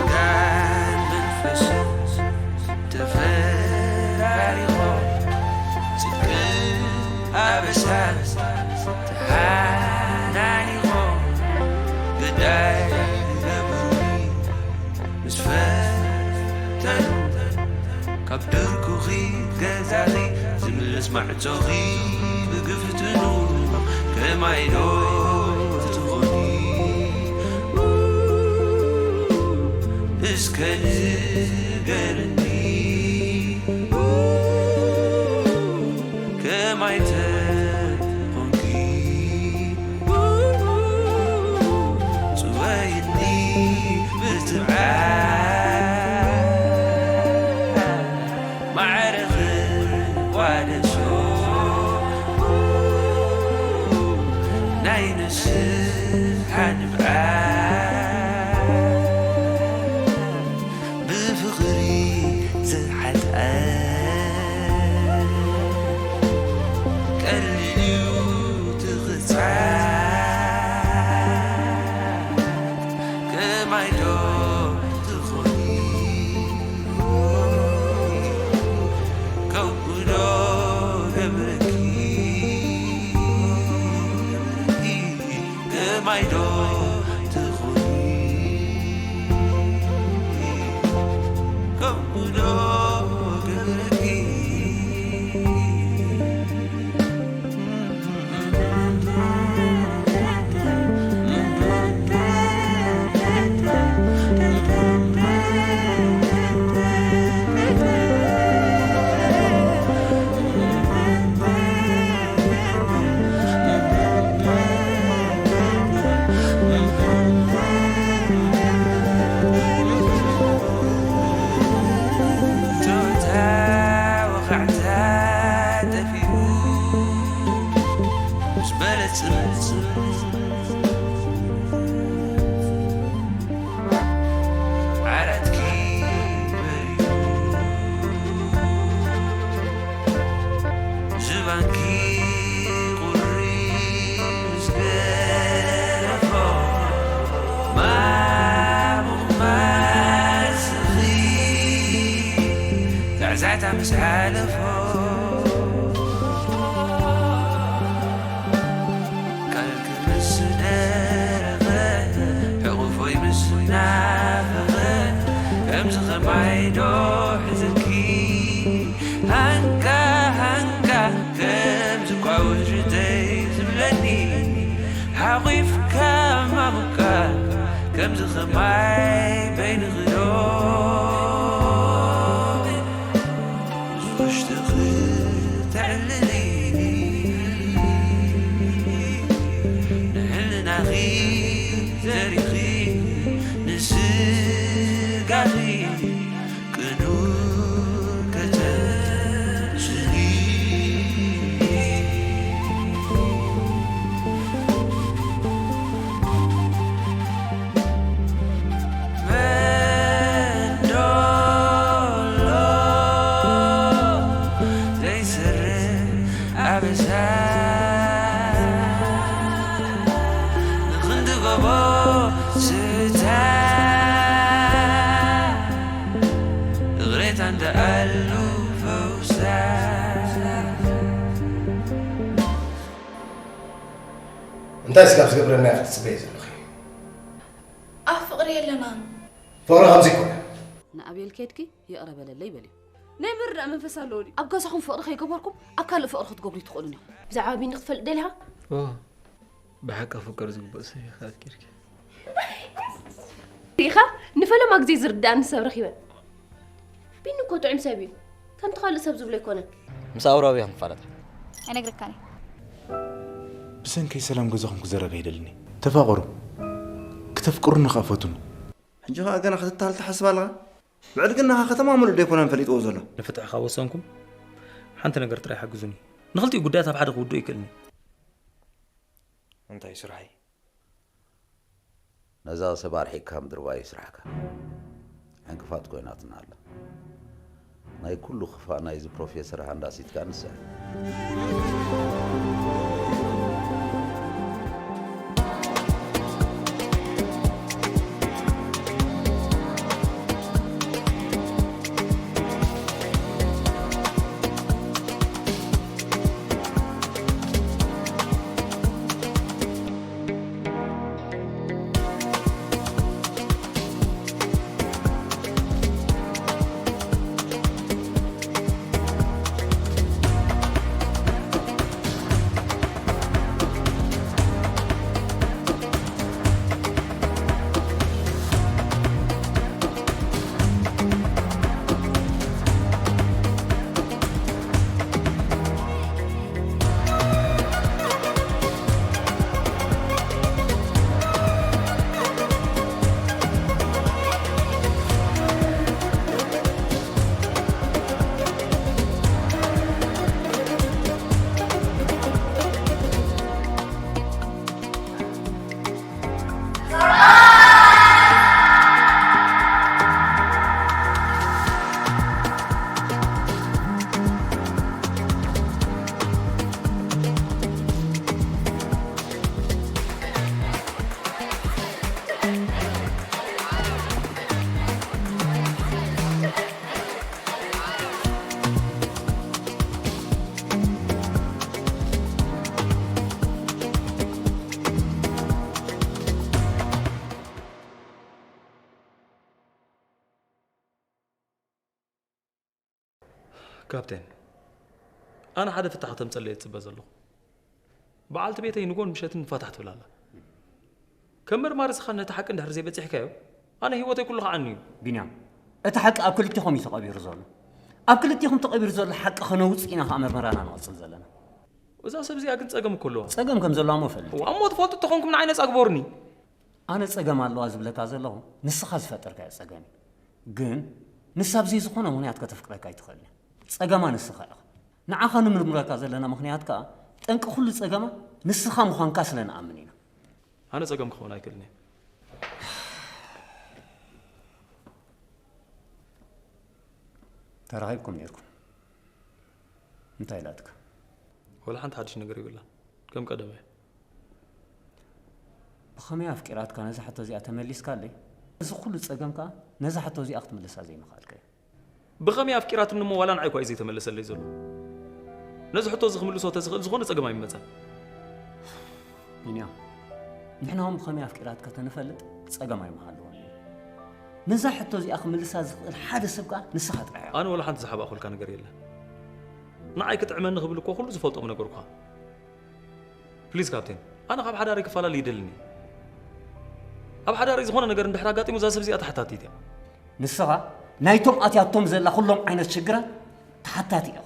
ስጋን መንፈስን ተፈራሪቖም፣ ጽድቅን ኣበሳን ተሓናኒቖም፣ ገዳይ ገብሪ ምስ ፈተኑ፣ ካብ ድርኩኺ ገዛኺ ዝምልስ ማዕጾኺ ብግፍትኑ፣ ከማይ ዶ ትኾኒ እስከ ንገርኒ፣ ከማይ ተኾንኪ ጽወይኒ ብትብዓት፣ ማዕረ ክቋደሶ ናይ ንስሓ ንብዓት፣ ብፍቕሪ ዝሓልኣ ቀሊል እዩ ትኽጻት፣ ከማይ ዶ ትኾኒ ከምኡ ዶ ገብረኪ፣ ከማይ ዶ ትኾኒ ከምኡ ዶ ገብረኪ። ጾታ ወኻዕታ ጠፊኡ ምስ በለጽ ዓራትኪ በሪሁ፣ ዝባንኪ ቁሪ ምስ ገረፎ፣ ማሙቕ ማስኺ ዛዕዛዕታ ምስ ሓለፎ፣ ቃልኪ ምስ ደረቐ፣ ሕቑፎይ ምስ ናፈቐ፣ ከምዚ ኸማይ ዶ ሕዘኪ? ሃንካ፣ ሃንካ፣ ከምዚ ኳ ውሽጠይ ዝብለኒ፣ ሓቑፍካ ማሙካ፣ ከምዚ ኸማይ በይንኺ ዶ ውሽጥኺ ተዕልሊ፣ ንሕልናኺ ዘሪኺ፣ ንስጋኺ ቅኑዕ ከተምስሊ። መን ዶሎ ዘይሰርሕ ኣበሳ፣ ንኽንዲ ጎቦ ስታ፣ እቕሬታ እንዳ ኣሉ ፈውሳ። እንታይ ስጋብ ዝገብረና ኢኺ ትጽበዪ ዘለኺ? ኣብ ፍቕሪ የለናን። ፍቕሪ ከምዚ ኣይኮነን። ንኣቤል ከድኪ ይቕረ በለለይ በልዮ። ናይ ምርዳእ መንፈስ ኣለዎ ድዩ? ኣብ ገዛኹም ፍቕሪ ከይገበርኩም ኣብ ካልእ ፍቕሪ ክትገብሩ ኣይትኽእሉን ኢኹም። ብዛዕባ ቢኒ ክትፈልጥ ደሊኻ? ኦ፣ ብሓቂ ኣፍቅር ዝግብኦ ሰብ ኢኻ ኣፍቂርኪ። ርኢኻ? ንፈለማ ግዜ ዝርድኣኒ ሰብ ረኺበ። ቢኒ እኮ ጥዑም ሰብ እዩ። ከምቲ ካልእ ሰብ ዝብሎ ኣይኮነን። ምስ ኣውራዊ ኢኻ ንፋለጥ። ኣይነግረካን እየ። ብሰንከይ ሰላም ገዛኹም ክዘረግ ኣይደልን እየ። ተፋቐሩ። ክተፍቅሩኒ ከኣ ፈትኑ። ሕጂ ኸኣ ገና ክትተሃል ትሓስብ ኣለኻ? ብዕድግናኻ ከተማምሉ ዶ ኣይኮነን ፈሊጥዎ ዘሎ? ንፍትሒ ካብ ወሰንኩም ሓንቲ ነገር ጥራይ ሓግዙኒ። ንኽልቲኡ ጉዳያት ኣብ ሓደ ክውድኦ ኣይክእልን እየ። እንታይ ስራሐይ? እዛ ሰብ ኣርሒቕካ ምድርባይ ስራሕካ ዕንቅፋት ኮይናትና ኣላ። ናይ ኩሉ ክፋእ ናይዚ ፕሮፌሰር ሃንዳሲት ከኣ ንሳ እያ። ካፕቴን፣ ኣነ ሓደ ፍታሕ ከተምፀለይ እየ ዝፅበ ዘለኹ። በዓልቲ ቤተይ ንጎን ምሸትን ንፋታሕ ትብል ኣላ። ከም መርማሪ ስኻ ነቲ ሓቂ እንድሕር ዘይበፂሕካዮ፣ ኣነ ህይወተይ ኩሉ ክዓኒ እዩ። ቢንያም፣ እቲ ሓቂ ኣብ ክልቲኹም እዩ ተቐቢሩ ዘሎ። ኣብ ክልቲኹም ተቐቢሩ ዘሎ ሓቂ ከነውፅእ ኢና ከዓ መርመራና ንቐፅል ዘለና። እዛ ሰብ እዚኣ ግን ፀገም እኮ ኣለዋ። ፀገም ከም ዘለዋ እሞ እፈልጥ። እዋ፣ እሞ ትፈልጡ ተኾንኩም ንዓይ ነፃ ግበሩኒ። ኣነ ጸገም ኣለዋ ዝብለካ ዘለኹ ንስኻ ዝፈጠርካዮ ጸገም እዩ። ግን ንሳ ብዘይ ዝኾነ ምኽንያት ከተፍቅረካ ኣይትኽእልን እያ። ጸገማ ንስኻ ኢኻ። ንዓኻ ንምርምረካ ዘለና ምኽንያት ከኣ ጠንቂ ኩሉ ጸገማ ንስኻ ምዃንካ ስለ ንኣምን ኢና። ኣነ ጸገም ክኸውን ኣይክእልን እየ። ተራኺብኩም ነይርኩም። እንታይ ኢላትካ? ወላ ሓንቲ ሓድሽ ነገር የብላን። ከም ቀደም እያ። ብኸመይ ኣፍቂራትካ ነዛ ሕቶ እዚኣ ተመሊስካለይ? እዚ ኩሉ ጸገም ከኣ ነዛ ሕቶ እዚኣ ክትምልሳ ዘይምኽኣልካ እዩ። ብኸመይ ኣፍቂራትኒ እሞ ዋላ ንዓይ እኳ እዩ ዘይተመለሰለይ ዘሎ። ነዚ ሕቶ እዚ ክምልሶ ተዝኽእል ዝኾነ ጸገም ኣይመጸን። ቢንያም፣ ንሕና እውን ብኸመይ ኣፍቂራትካ ተንፈልጥ ጸገም ኣይምሃለዎን እዩ። ነዛ ሕቶ እዚኣ ክምልሳ ዝኽእል ሓደ ሰብ ከኣ ንስኻ ጥራሕ ኢኻ። ኣነ ወላ ሓንቲ ዝሓባእኹልካ ነገር የለን። ንዓይ ክጥዕመኒ ክብል እኮ ኩሉ ዝፈልጦ ምነገርኩኻ። ፕሊዝ ካፕቴን፣ ኣነ ካብ ሓዳረይ ክፈላለ ይደልን እየ። ኣብ ሓዳረይ ዝኾነ ነገር እንድሕር ኣጋጢሙ እዛ ሰብ እዚኣ ተሓታቲት እያ። ንስኻ ናይቶም ኣትያቶም ዘላ ኩሎም ዓይነት ሽግራት ተሓታቲ ኢኻ።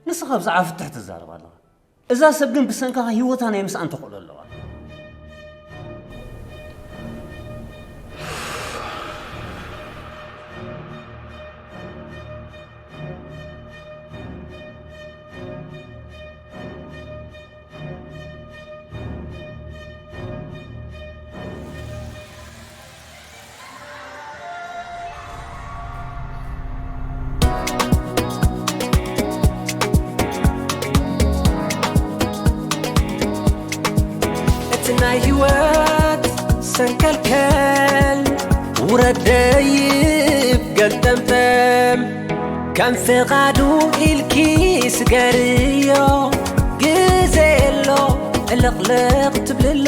ንስኻ ብዛዕባ ፍትሕ ትዛረብ ኣለኻ። እዛ ሰብ ግን ብሰንካኻ ህይወታ ናይ ምስኣን ተኽእሎ ኣለዋ። እቲ ናይ ህይወት ሰንከልከል ውረድ ደይብ ገልጠምጠም ከም ፍቓዱ ኢልኪ ስገርዮ ግዜ ኣሎ ዕልቕልቕ ትብልሉ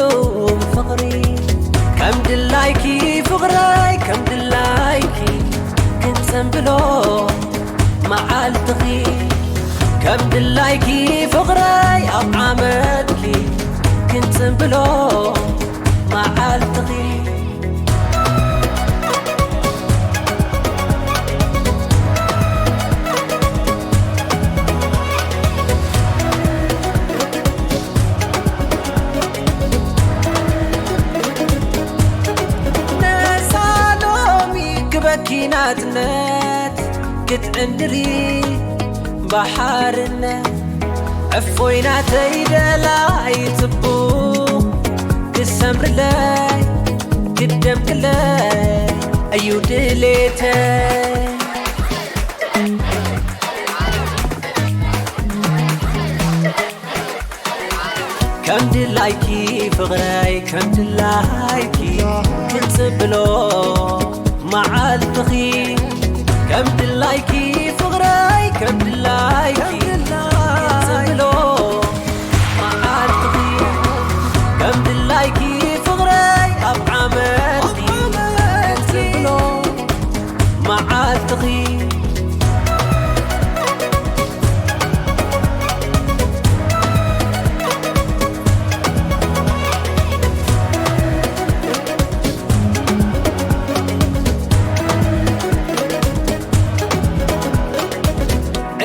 ፍቕሪ ከም ድላይኪ ፍቕረይ ከም ድላይኪ ክንጸንብሎ መዓልትኺ ከም ድላይኪ ፍቕረይ ኣብ ዓመትኪ ክንጽንብሎ መዓልትኺ ነሳ ሎሚ ክበኪ ናጽነት ክትዕንድሪ ባሓርነት ዕፎይ ናተይ ደላይ ጽቡቕ ክሰምርለይ ክትደምቅለይ እዩ ድሌተይ። ከም ድላይኪ ፍቕረይ ከም ድላይኪ ክጽብሎ መዓልትኺ ከም ድላይኪ ፍቕረይ ከም ድላይኪ ክጽብሎ መዓልትኺ ከም ድላይኪ ፍቕረይ ኣብ ዓመትኪ ክጽብሎ መዓልትኺ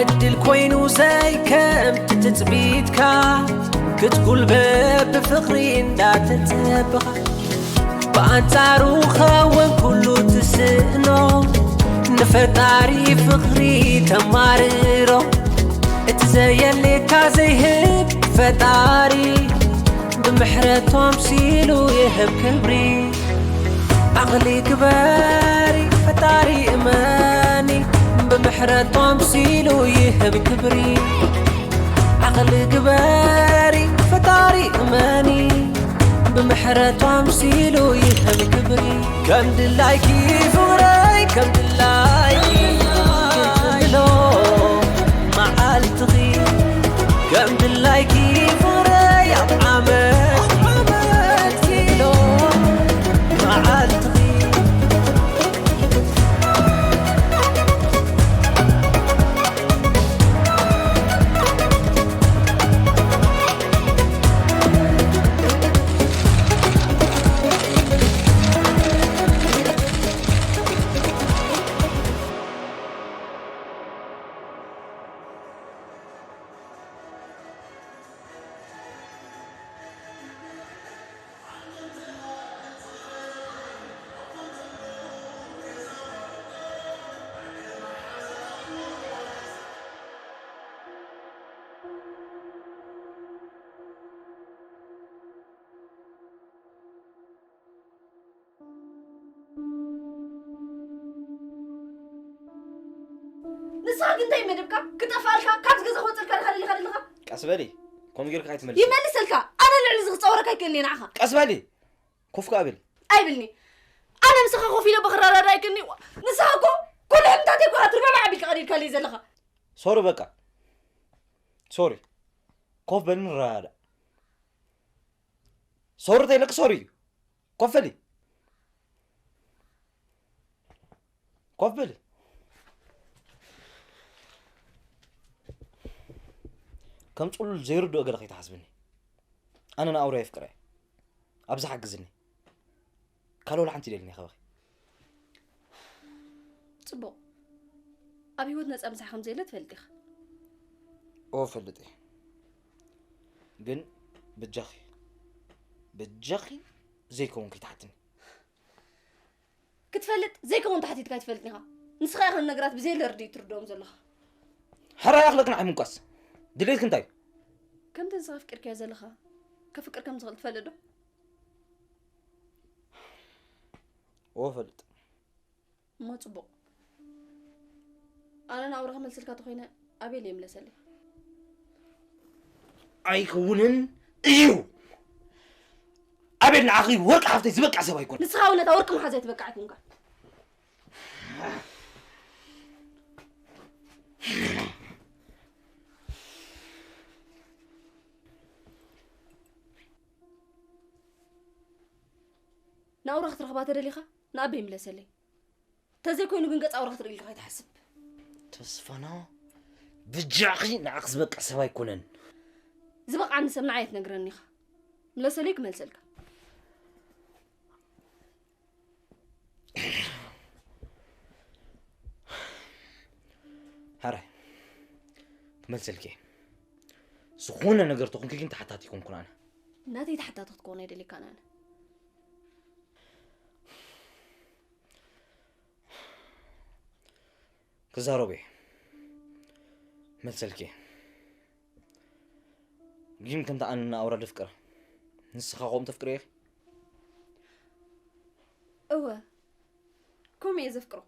ዕድል ኮይኑ ዘይከምቲ ትጽቢትካ ክትጉልበብ ብፍቕሪ እንዳተጸበኻ ብኣንጻሩ ኸውን ኩሉ ትስእኖ ንፈጣሪ ፍቕሪ ተማርሮ እቲ ዘየሌካ ዘይህብ ፈጣሪ ብምሕረቱ ኣምሲሉ ይህብ ክብሪ ዓቕሊ ግበሪ ፈጣሪ እመኒ ብምሕረቱ ኣምሲሉ ይህብ ክብሪ ዓቕሊ ግበሪ ፈጣሪ እመኒ ብምሕረቱ ኣምሲሉ ይህብ ክብሪ ከም ድላይኪ ፍቕረይ ከም ድላይኪ ክትብሎ መዓልትኺ ከም ድላይኪ ፍቕረይ ኣብ ዓመት ክትብሎ መዓልትኺ ንስኻ ግን እንታይ መደብካ ክጠፋልካ ካብዚ ገዛ ክወፅልካ ዲኻ ደሊኻ ደለኻ ቀስ በሊ ከምኡ ጌርካ ኣይትመልስ ይመልሰልካ ኣነ ልዕሊ እዚ ክፀወረካ ኣይክእልን እየ ንዓኻ ቀስ በሊ ኮፍ ከኣ በሊ ኣይብልኒ ኣነ ምሳኻ ኮፍ ኢለ በኽረዳዳ ኣይክእልኒ ንስኻ እኮ ኩሉ ሕምታተይ እኮ ትርበባዕ ኣቢልካ ቀዲድካለይ ዘለኻ ሶሪ በቃ ሶሪ ኮፍ በሊ ንረዳዳእ ሶሪ ተይለኪ ሶሪ እዩ ኮፍ በሊ ኮፍ በሊ ከም ጽሉል ዘይርድኦ ገለ ከይትሓስብኒ ኣነ ንኣውራ የፍቅረ ኣብዚ ሓግዝኒ ካልእ ሓንቲ ደልኒ ከባኺ ጽቡቕ ኣብ ህይወት ነጻ ምሳሕ ከም ዘየለ ትፈልጥ ኢኻ ኦ ፈልጥ እየ ግን ብጃኺ ብጃኺ ዘይከውን ከይትሓትኒ ክትፈልጥ ዘይከውን ተሓቲትካ ኣይትፈልጥን ኢኻ ንስኻ ኢኻ ነገራት ብዘየለ ርድኢት ትርድኦም ዘለኻ ሕራይ ኣኽለቅናዕ ምንቋስ ድሌትክ እንታይ ከምቲ ንስኻ ኣፍቂርካዮ ዘለኻ ከፍቅር ከም ዝኽእል ትፈልጥ ዶ ኦ ፈልጥ እሞ ጽቡቕ ኣነ ናብራ ክመልሰልካ ተኾይነ ኣቤል የምለሰለይ ኣይከውንን እዩ ኣቤል ንዓኺ ወርቂ ሓፍተይ ዝበቅዕ ሰብ ኣይኮን ንስኻ እውን ነታ ወርቂ መሓዝ ኣይትበቅዕ ኣይኮንካ ናብራ ክትረኽባ ተደሊኻ ንኣበይ ይምለሰለይ ተዘይኮይኑ ግን ገጻ ኣውራ ክትርኢ ኢልካ ከይትሓስብ ተስፋና ብጃኺ ንዓኺ ዝበቅዕ ሰብ ኣይኮነን ዝበቕዓኒ ሰብ ንዓይ ኣይትነግረኒ ኢኻ ምለሰለይ ክመልሰልካ ሓራይ ክመልሰልኪ እየ ዝኾነ ነገር ተኾንኪ ግን ተሓታቲ ኣይኮንኩን ኣነ ናተይ ተሓታቲ ክትኮን ኣይደልየካን ኣነ ክዛረብ እየ መልሰልኪ እየ ግን ከምቲ ኣነ ንኣውራ ደፍቅር ንስኻ ከምኡ ተፍቅር ኢኺ እወ፣ ከምኡ እየ ዘፍቅሮ።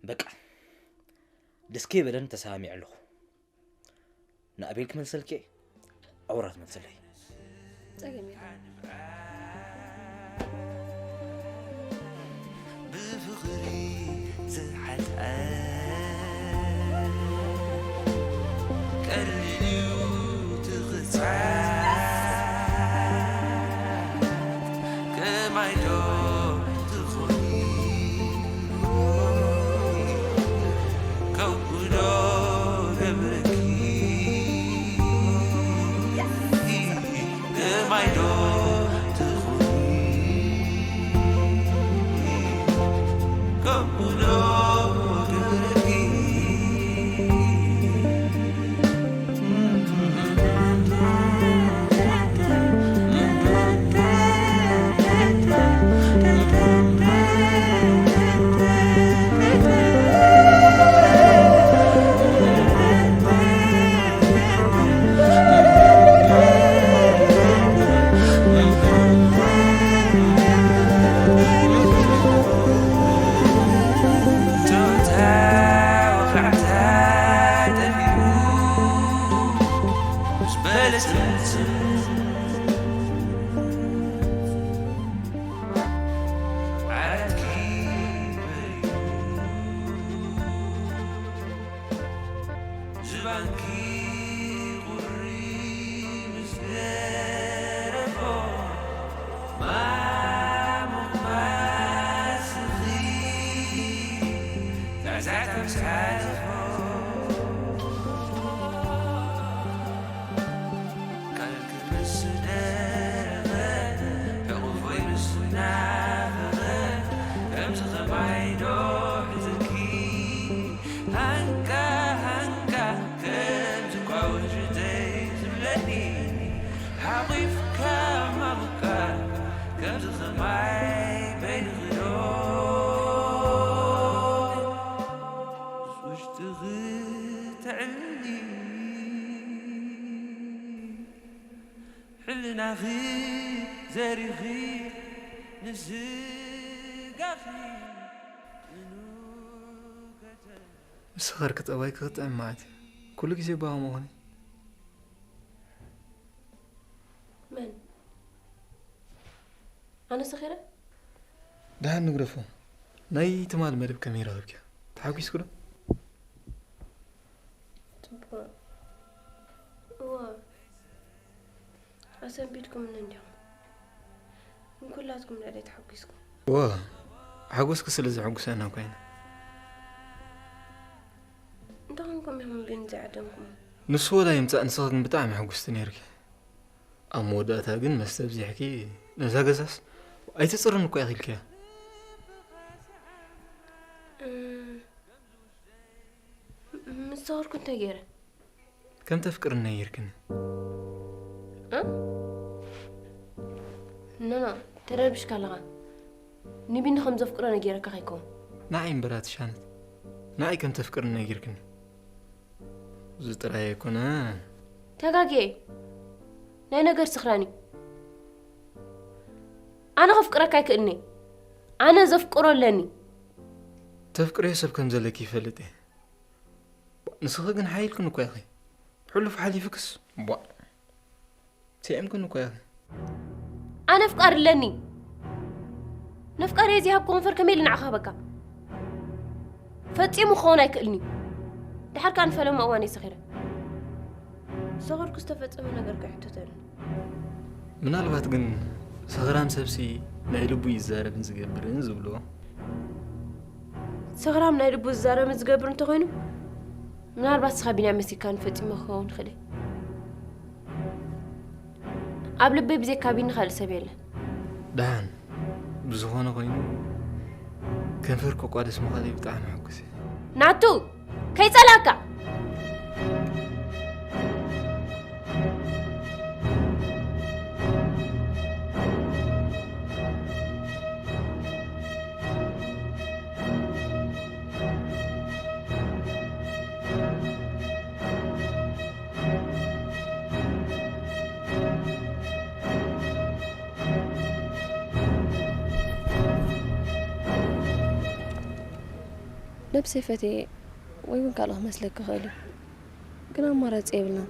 በቃ፣ ደስ ከይበለን ተሰማሚዐ ኣለኹ። ንኣቤል ክመልሰልኪ፣ ኣውራ ትመልሰለይ። ጸገም የለን። ብፍቕሪ ዝሓልአ ቀሊል እዩ ትቕጻት፣ ከማይ ዶ ትኾኒ ከምኡ ዶ ገብረኪ ከማይ ዶ ትኾኒ ከምኡ ዶ ገብረኪ ሕልናኺ ዘሪኺ ንስጋኺ ንስኻ ርክጠባይ ክኽጥዕም ማለት እዩ። ኩሉ ግዜ ባኹም ኾነ መን? ኣነ ሰኺረ? ደሓን ንግረፎ። ናይ ትማል መደብ ከመይ ረኸብኪያ? ተሓጒስኩ ዶ? ጽቡቕ። እዋ፣ ኣሰንቢድኩምኒ እንዲኹም። ንኩላትኩም ልዕሊ ተሓጒስኩም። እዋ፣ ሓጎስኪ ስለ ዘሐጉሰና ኮይና። እንተኾንኩም ኢኹም ግን ዝዓደምኩም። ንሱ ወላ ይምጻእ ንስኺ ግን ብጣዕሚ ሕጉስቲ ነይርኪ። ኣብ መወዳእታ ግን መስተ ኣብዚሕኪ ነዛ ገዛስ ኣይትጽርን እኮ ኢኺ ኢልኪያ። ምስ ሰኸርኩ እንታይ ገይረ? ከም ተፍቅርኒ ነጊርክኒ። ኖ ኖ፣ ተረቢሽካ ኣለኻ። ንቢኒ ከም ዘፍቅሮ ነጊረካ ከይከውን። ንዓይ እምበር ኣቲ ሻነት፣ ንዓይ ከም ተፍቅርኒ ነጊርክኒ። እዚ ጥራይ ኣይኮነ። ተጋግየ። ናይ ነገር ስኽራን እዩ። ኣነ ከፍቅረካ ኣይክእልኒ። ኣነ ዘፍቅሮ ኣለኒ። ተፍቅርዮ ሰብ ከም ዘለኪ ይፈልጥ እየ። ንስኺ ግን ሓይልክን እኮ ኢኺ። ሕሉፍ ሓሊፍክስ ቧዕ። ስዒምክን እኮ ኢኺ። ኣነ ኣፍቃሪ ኣለኒ። ነፍቃሪ እዚ ሃብኩ ከንፈር ከመይ ኢሉ ንዓኻ ሃበካ? ፈጺሙ ክኸውን ኣይክእልኒ። ድሓር ከኣ ንፈለማ እዋን እየ ሰኺረ። ሰኸርኩ ዝተፈጸመ ነገር ከይሕተተኒ። ምናልባት ግን ሰኽራም ሰብሲ ናይ ልቡ ይዛረብን ዝገብርን ዝብልዎ። ሰኽራም ናይ ልቡ ዝዛረብን ዝገብር እንተኾይኑ ምናልባት ንስኻ ቢንያም መሲልካኒ ፈጺመ ክኸውን ይኽእል እየ። ኣብ ልበይ ብዘይካ ቢኒ ካልእ ሰብ የለን። ደሓን ብዝኾነ ኮይኑ ከንፈር ከቋደስ ምዃነይ ብጣዕሚ ሕጉስ እየ። ናቱ ከይጸላእካ። ነብሰይ ፈትየ ወይ እውን ካልእ ክመስለኪ ይኽእል እዩ። ግን ኣማራጺ የብልናን።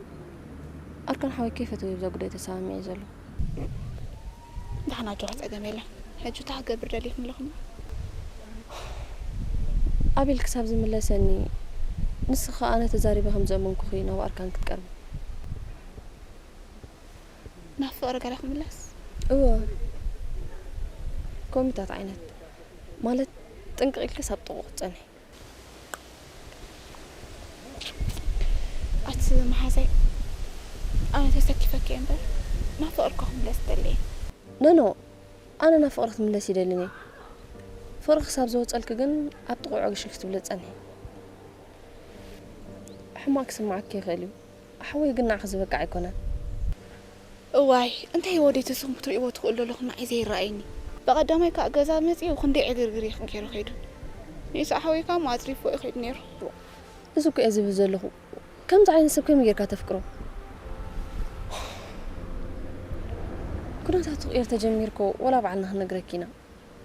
ኣርካን ሓወይ ከይፈተወ እዩ ብዛ ጉዳይ ተሰማሚዐ ዘሎ። ደሓን ኣጆኺ፣ ጸገም የለን። ሕጂ እንታይ ክገብር ደሊኹም ኣለኹም? ኣቤል ክሳብ ዝምለሰኒ፣ ንስኺ ከኣ ኣነ ተዛሪበ ከም ዘእመንኩኺ ናብ ኣርካን ክትቀርቢ። ናብ ፍቕሪ ገለ ክምለስ? እወ። ኮሚታት ዓይነት። ማለት ጥንቅቕ ኢልክስ ኣብ ጥቕኡ ክትጸንሒ። ኣቲ መሓዛይ፣ ኣነ ተሰኪፈኪ እየ እምበር፣ ናብ ፍቕሪ እኮ ክምለስ ደሊ እየ። ኖ፣ ኖ፣ ኣነ ናብ ፍቕሪ ክትምለስ ይደልን እየ። ፍቕሪ ክሳብ ዝወጸልኪ ግን ኣብ ጥቕኡ ዕግሽ ክትብሊ ጸንሒ። ሕማቕ ክስምዓኪ ይኽእል እዩ። ሓወይ ግን ንዓኺ ዝበቅዕ ኣይኮነን። እዋይ፣ እንታይ ወደይቲ ስኹም ክትርእይዎ ትኽእሉ ዘለኹም ንዓይ ዘይረኣየኒ። ብቐዳማይ ከዓ ገዛ መጺኡ ክንደይ ዕግርግር እዩ ገይሩ ከይዱ። ንሱ ሓወይ ከዓ ኣጽሪፍዎ እዩ ከይዱ ነይሩ። እዚ እኮ እየ ዝብል ዘለኹ። ከምዚ ዓይነት ሰብ ከመይ ጌርካ ተፍቅሮ? ኩነታቱ ክቕየር ተጀሚርኮ ወላ ባዕልና ክንነግረኪ ኢና።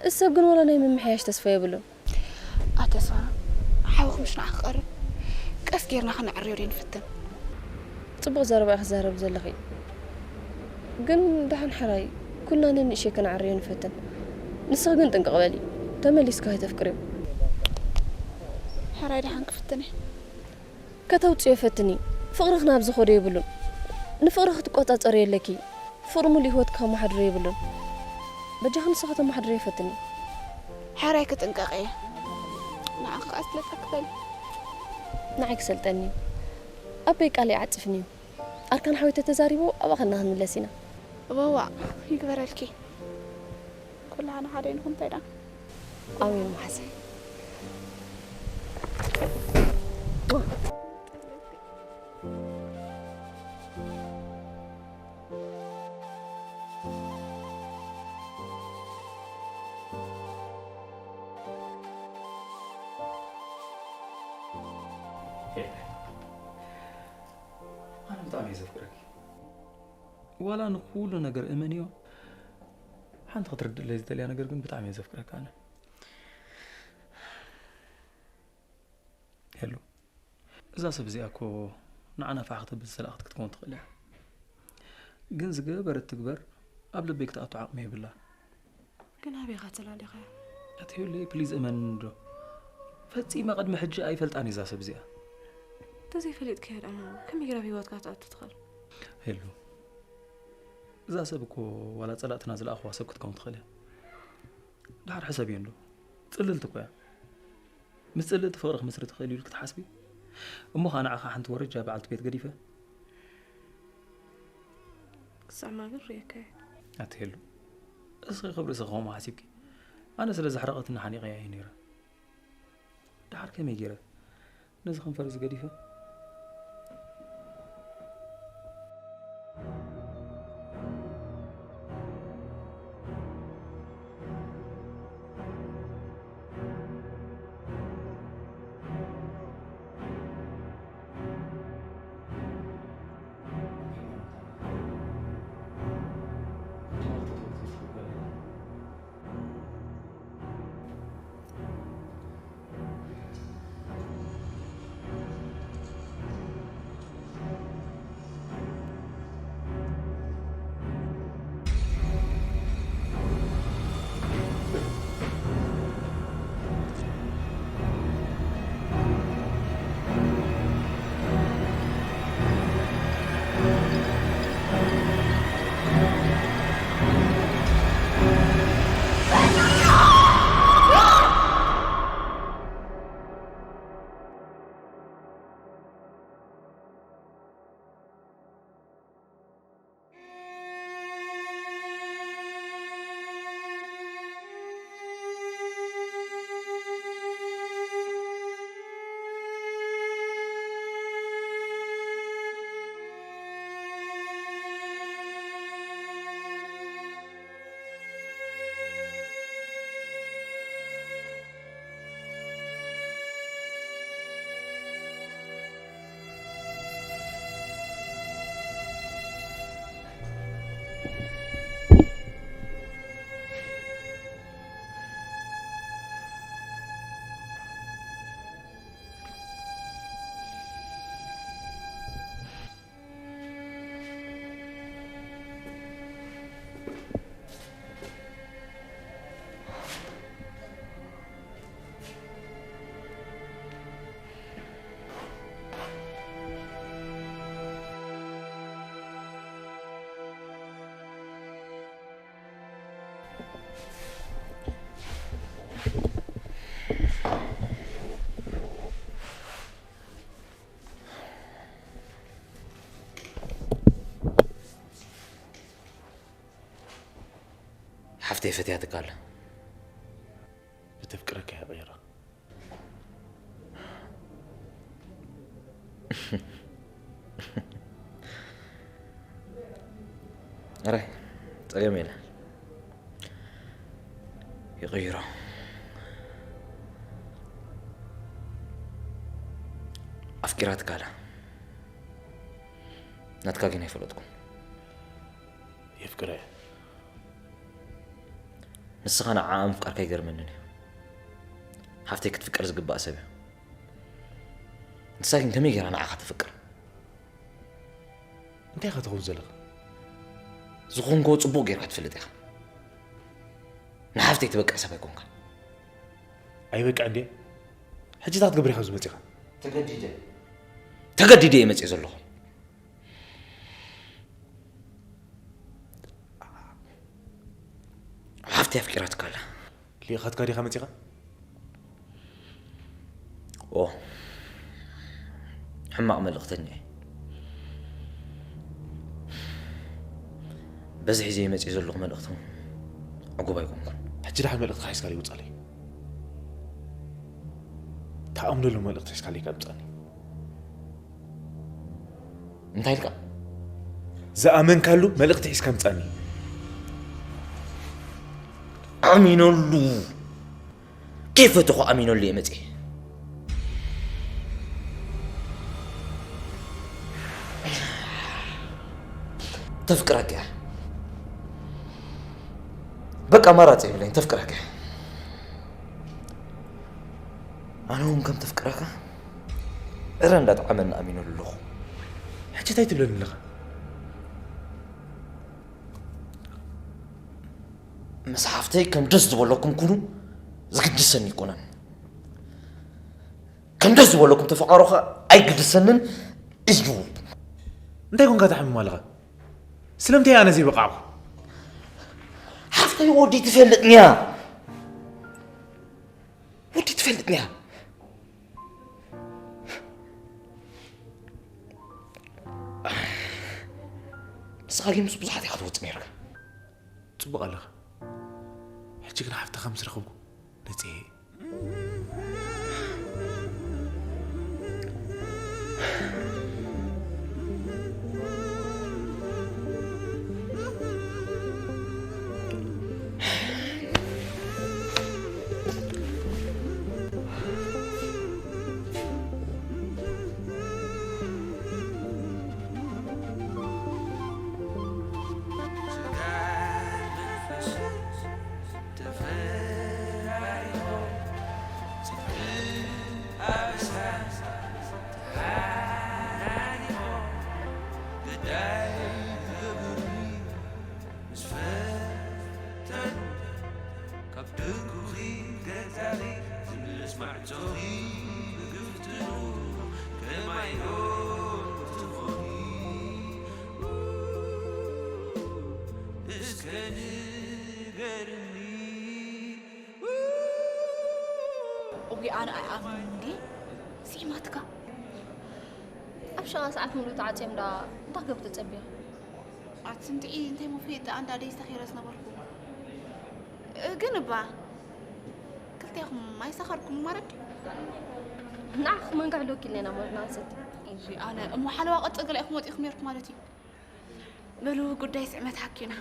እዚ ሰብ ግን ወላ ናይ ምምሕያሽ ተስፋ የብሉን። ኣተስፋ፣ ሓውኺ ምስ ንዓ ክቐርብ ቀስ ጌርና ክነዕርዮ ዶ ንፍትን? ጽቡቕ ዘረባ ኢኺ ትዛረቢ ዘለኺ። ግን ደሓን ሕራይ ኩልና ነንእሽተይ ክነዕርዮ ንፈትን። ንስኺ ግን ጥንቅቕ በሊ። ተመሊስኪ ከይተፍቅርዮ። ሕራይ ደሓን ክፍትን እየ። ከተውጽዮ ፈትኒ። ፍቕርኺ ናብዚ ኸዶ የብሉን። ንፍቕርኺ ክትቆጻጸርዮ ኣለኪ። ፍቕሪ ሙሉእ ህይወትኪ ከመሓድሮ የብሉን። በጃኺ ንስኺ ከተመሓድርዮ ፈትኒ። ሕራይ ክጥንቀቕ እየ። ንዓኺ ከኣ ስለጠ ክበል። ንዓይ ክሰልጠኒ እዩ። ኣበይ ቃለይ ዓጽፍኒ እዩ። ኣርካን ሓወይ ተተዛሪቡ ኣብኣ ከና ክንምለስ ኢና። እወዋ፣ ይግበረልኪ። ኩላህና ሓደ ንኹን እንታይ ደኣ? ኣሜን መሓዘይ። ኣነ ብጣዕሚ እየ ዘፍቅረኪ። ዋላ ንኩሉ ነገር እመንዮ፣ ሓንቲ ክትርድእለይ ዝደልያ ነገር ግን ብጣዕሚ እየ ዘፍቅረካ ኣነ። ሄሉ፣ እዛ ሰብ እዚኣ እኮ ንዓና ፋሕ ክትብል ዝሰለኣኽት ክትከውን ትኽእል እያ። ግን ዝገበረት ትግበር፣ ኣብ ልበይ ክትኣቱ ዓቕሚ የብላን። ግን ኣበይ ኢኻ ተላሊኻያ? ኣቲ ሄሉየ፣ ፕሊዝ እመንኒ ዶ። ፈጺመ ቅድሚ ሕጂ ኣይፈልጣን እዛ ሰብ እዚኣ። እንተዘይፈሊጥካያ ደኣ ከመይ ጌራ ኣብ ህይወትካ ክትኣቱ ትኽእል? ሄሉ፣ እዛ ሰብ እኮ ዋላ ጸላእትና ዝለኣኽዋ ሰብ ክትከውን ትኽእል እያ። ደሓር ሕሰብዮ እንዶ። ጽልልቲ እኮ እያ። ምስ ጽልእቲ ፍቕሪ ክምስርት ይኽእል እዩ ኢልኪ ትሓስቢ? እሞ ኸኣ ንዓኻ ሓንቲ ወረጃ በዓልቲ ቤት ገዲፈ? ክስዕማ ግን ርእየካ እየ። ኣትሄሉ፣ እስኺ ክብሪ እስኺ ከምኡ ሓሲብኪ? ኣነ ስለ ዘሕረቐትኒ ሓኒቐያ እየ ነይረ። ደሓር ከመይ ገይረ ነዚ ከንፈር እዚ ገዲፈ? እየ ፈትያትካ ኣለ። ብተፍቅረካ እየ ቀይራ። ኣራይ ጸገም የለ ይቕይሮ። ኣፍቂራትካ ኣላ። ናትካ ግን ኣይፈለጥኩን። የፍቅረ ንስኻ ንዓኣ ምፍቃርካ ይገርመንን እዩ። ሓፍተይ ክትፍቀር ዝግባእ ሰብ እዩ። ንሳ ግን ከመይ ገይራ ንዓኻ ተፍቅር? እንታይ ኢኻ ትኸውን ዘለኻ? ዝኾንኮ ጽቡቕ ጌርካ ትፈልጥ ኢኻ። ንሓፍተይ ትበቅዕ ሰብ ኣይኮንካ። ኣይበቅዕ እንዴ? ሕጂ እንታይ ክትገብር ኢኻ ኣብዚ መጺኻ? ተገዲደ ተገዲደ እየ መጽእ ዘለኹ። ሓፍቲ ኣፍቂራትካ ኣላ። ሊእኻትካ ዲኻ መጺኻ? ኦ ሕማቕ መልእኽቲ እኒኤ። በዚ ሒዘ መጽእ ዘለኹ መልእኽቲ እውን ዕጉብ ኣይኮንኩን። ሕጂ ደሓን መልእኽትኻ ሒዝካ ይውጻለይ። ተኣምነሉ መልእኽቲ ሒዝካ ለይካ ምጻኒ። እንታይ ኢልካ? ዝኣመንካሉ መልእኽቲ ሒዝካ ምጻኒ። ኣሚነሉ። ከይፈተኹ ኣሚነሉ እየ መፅእ። ተፍቅረካ እያ። በቃ ኣማራፂ የብለይን፣ ተፍቅረካ እያ። ኣነ እውን ከም ተፍቅረካ እረ እንዳጥዓመኒ ኣሚነሉ ኣለኹ። ሕጂ እንታይ ትብለኒ ኣለኻ? ምስ ሓፍተይ ከም ደስ ዝበለኩም ኩኑ፣ ዝግድሰኒ ኣይኮነን። ከም ደስ ዝበለኩም ተፈቓሩ ኸኣ ኣይግድሰንን እዩ። እንታይ ኮንካ ትሓምም ኣለኻ? ስለምንታይ ኣነ ዘይበቃዕኩ? ሓፍተይ ወዲ ትፈልጥንያ፣ ወዲ ትፈልጥንያ። ንስኻ ግን ምስ ብዙሓት ኢኻ ትወጽእ ነይርካ። ጽቡቕ ኣለኻ። ሕጂ ግን ሓፍትኻ ምስ ረኸብኩ ነጽየ። እዊ ኣነ ኣይኣምንን እንዴ ስዒማትካ ኣብ ሸቓ ሰዓት ሙሉ ተዓፅዮም ዳ እንታይ ክገብር ተፀቢኻ ኣቲ እንድዒ እንታይ መፈየጥ ደኣ እንዳ ደይ ዝተኸይረ ዝነበርኩ ግን እባ ክልቴኹም ኣይሰኸርኩም ማለት ንዓኹም እንካዕ ዶ ኪልና ኢና ማለት ንኣንሰቲ ኣነ እሞ ሓለዋ ቅጥቅላ ኢኹም ወጢኹም ነርኩ ማለት እዩ በሉ ጉዳይ ስዕመት ሓኪና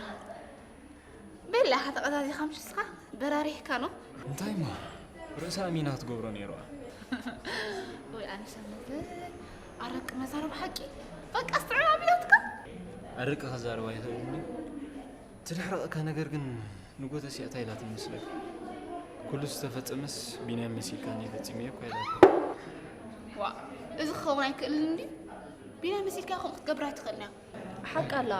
በላ ኢኻ ተቐዛዚኻ ምሽ እስኻ በራሪሕካ ኖ እንታይ ማ ርእሳ ኣሚና ክትገብሮ ነይርዋ ወይ ኣነ ሰምተ ኣረቂ መዛረብ ሓቂ በቃ ስትዕና ኣቢላትካ ኣረቂ ከዛረባ ይኽእል እንዲ ትድሕረቕካ ነገር ግን ንጎተሲኣ እንታይ ኢላትኒ መስለካ ኩሉ ዝተፈጸመስ ቢንያም መሲልካኒ ፈጺመዮ እኳ ኢላትኒ ዋ እዚ ክኸውን ኣይክእልን እንዲ ቢንያም መሲልካ ከምኡ ክትገብር ኣይትኽእልን እያ ሓቃ ኣላ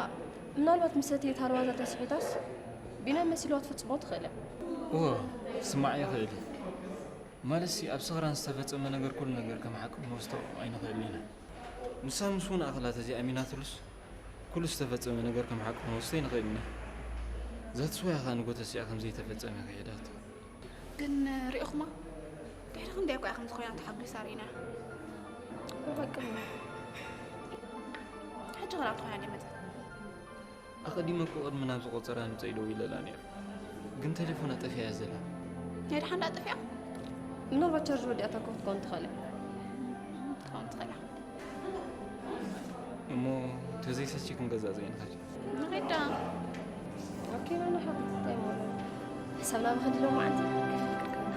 ምናልባት ምስ ሰተየት ሃርባዛ ተስሒታስ ቢንያም መሲልዋ ትፍጽሞ ትኽእል እያ። እወ ክስማዕ ይኽእል እዩ። ማለትሲ ኣብ ስኽራን ዝተፈጸመ ነገር ኩሉ ነገር ከም ሓቂ ክንወስዶ ኣይንኽእልን ኢና። ንሳ ምስ ውነ ኣኽላ ተዘይኣሚና ትሉስ ኩሉ ዝተፈጸመ ነገር ከም ሓቂ ክንወስዶ ኣይንኽእልን ኢና። ዛትስ ዋይ እያ ኸኣ ንጎተሲኣ ከም ዘይተፈጸመ ክሒዳቶ። ግን ሪኢኹማ ድሕሪ ክንደይ እኳ እያ ከምዚ ኮይና ተሓጒሳ ርኢናያ ብሓቂ እሞ ሕጂ ኸ ናብቲ ኮይና ድያ መጸት ኣቐዲመ እኮ ቅድሚ ናብዚ ቆጸራ ምጸኢ ደዊለላ ነይረ ግን ቴሌፎን ኣጠፊኣ እያ ዘላ። ናይ ደሓን ደኣ ጠፊኣ? ምናልባት ቻርጅ ወዲኣታ እኮ ክትከውን ትኽእል እያ። ክትከውን ትኽእል እያ። እሞ ተዘይሰስቺ ክንገዛእ ዘይንኸድ። ንኸይድ ደኣ። ኦኬ፣ ኖ፣ ኖ፣ ሓብቲ፣ እንታይ ማለት እዩ? ሕሳብና ብኸዲ ሎማዓንቲ ከፊል ክርከብና።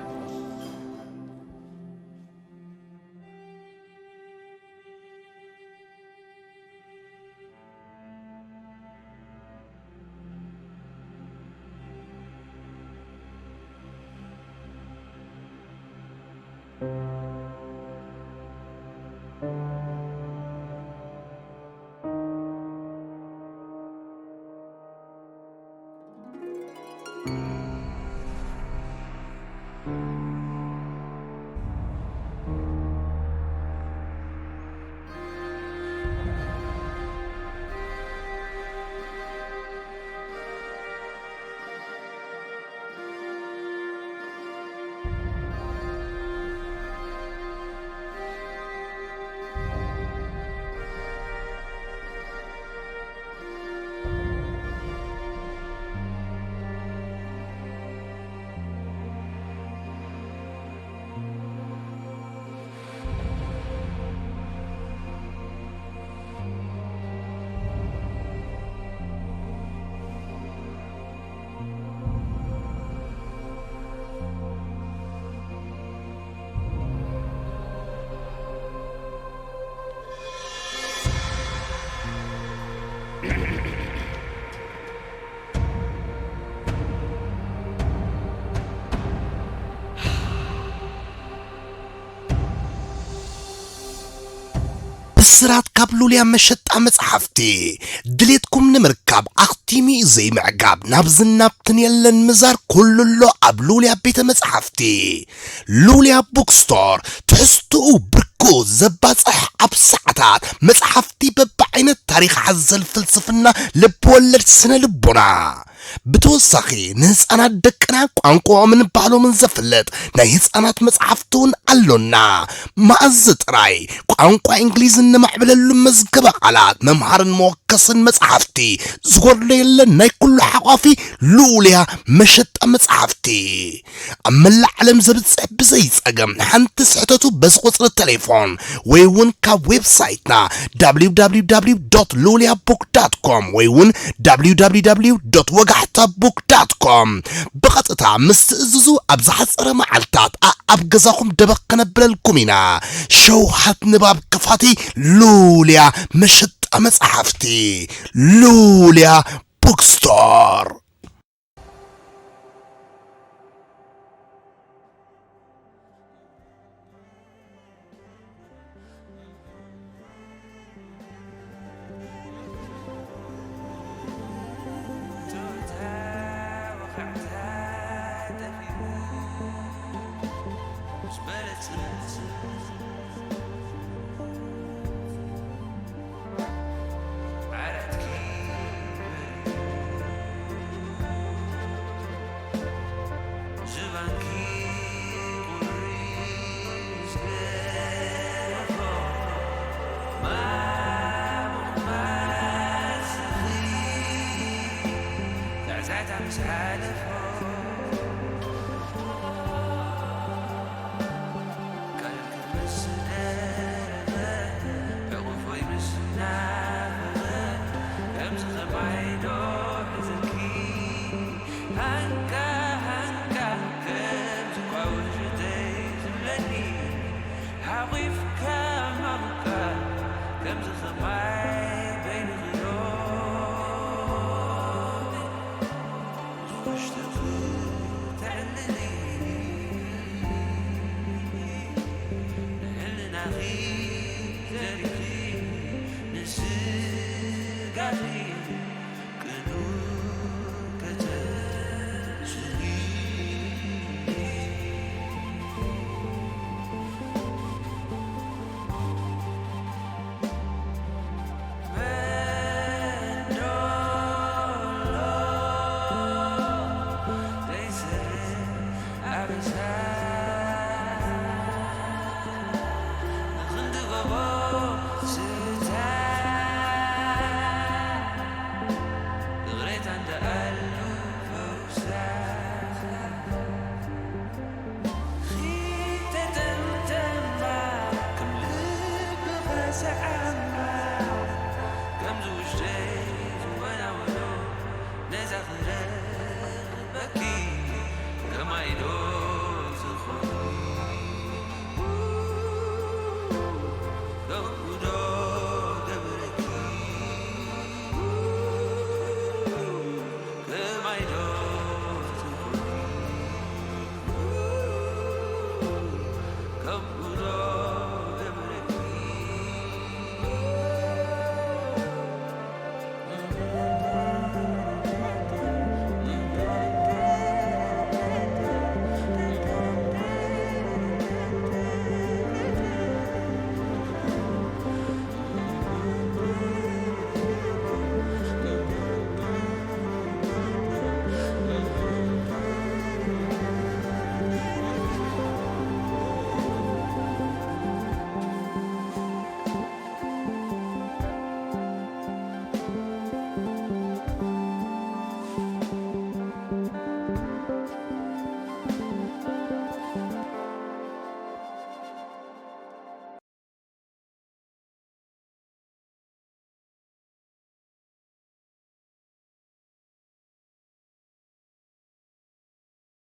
ብስራት ካብ ሉልያ መሸጣ መጽሓፍቲ። ድሌትኩም ንምርካብ ኣኽቲሙ እዩ ዘይምዕጋብ። ናብዝን ናብትን የለን ምዛር፣ ኩሉ ኣሎ ኣብ ሉልያ ቤተ መጽሓፍቲ። ሉልያ ቡክስቶር፣ ትሕዝትኡ ብርኩ ዘባጽሕ፣ ኣብ ሰዓታት መጽሓፍቲ በብዓይነት ታሪኽ ሓዘል ፍልስፍና፣ ልብ ወለድ፣ ስነ ልቦና። ብተወሳኺ ንህፃናት ደቅና ቋንቋኦምን ባህሎምን ዘፍልጥ ናይ ህፃናት መፅሓፍቲ እውን ኣሎና። መኣዝ ጥራይ ቋንቋ እንግሊዝ እነማዕብለሉ መዝገበ ቃላት፣ መምሃርን መወከስን መፅሓፍቲ ዝጎድሎ የለን። ናይ ኩሉ ሓቋፊ ሉልያ መሸጣ መፅሓፍቲ። ኣብ መላእ ዓለም ዘብጽሕ ብዘይ ጸገም ሓንቲ ስሕተቱ በዚ ቁጽሪ ቴሌፎን ወይ እውን ካብ ዌብሳይትና www ሉልያ ቡክ ዳት ኮም ወይ እውን www ወጋሕታ ቡክ ዳት ኮም ብቐጥታ ምስ ትእዝዙ ኣብ ዝሓጸረ መዓልታት ኣኣብ ገዛኹም ደበኽ ከነብለልኩም ኢና። ሸውሃት ንባብ ከፋቲ ሉልያ መሸጣ መጻሕፍቲ ሉልያ ቡክስቶር።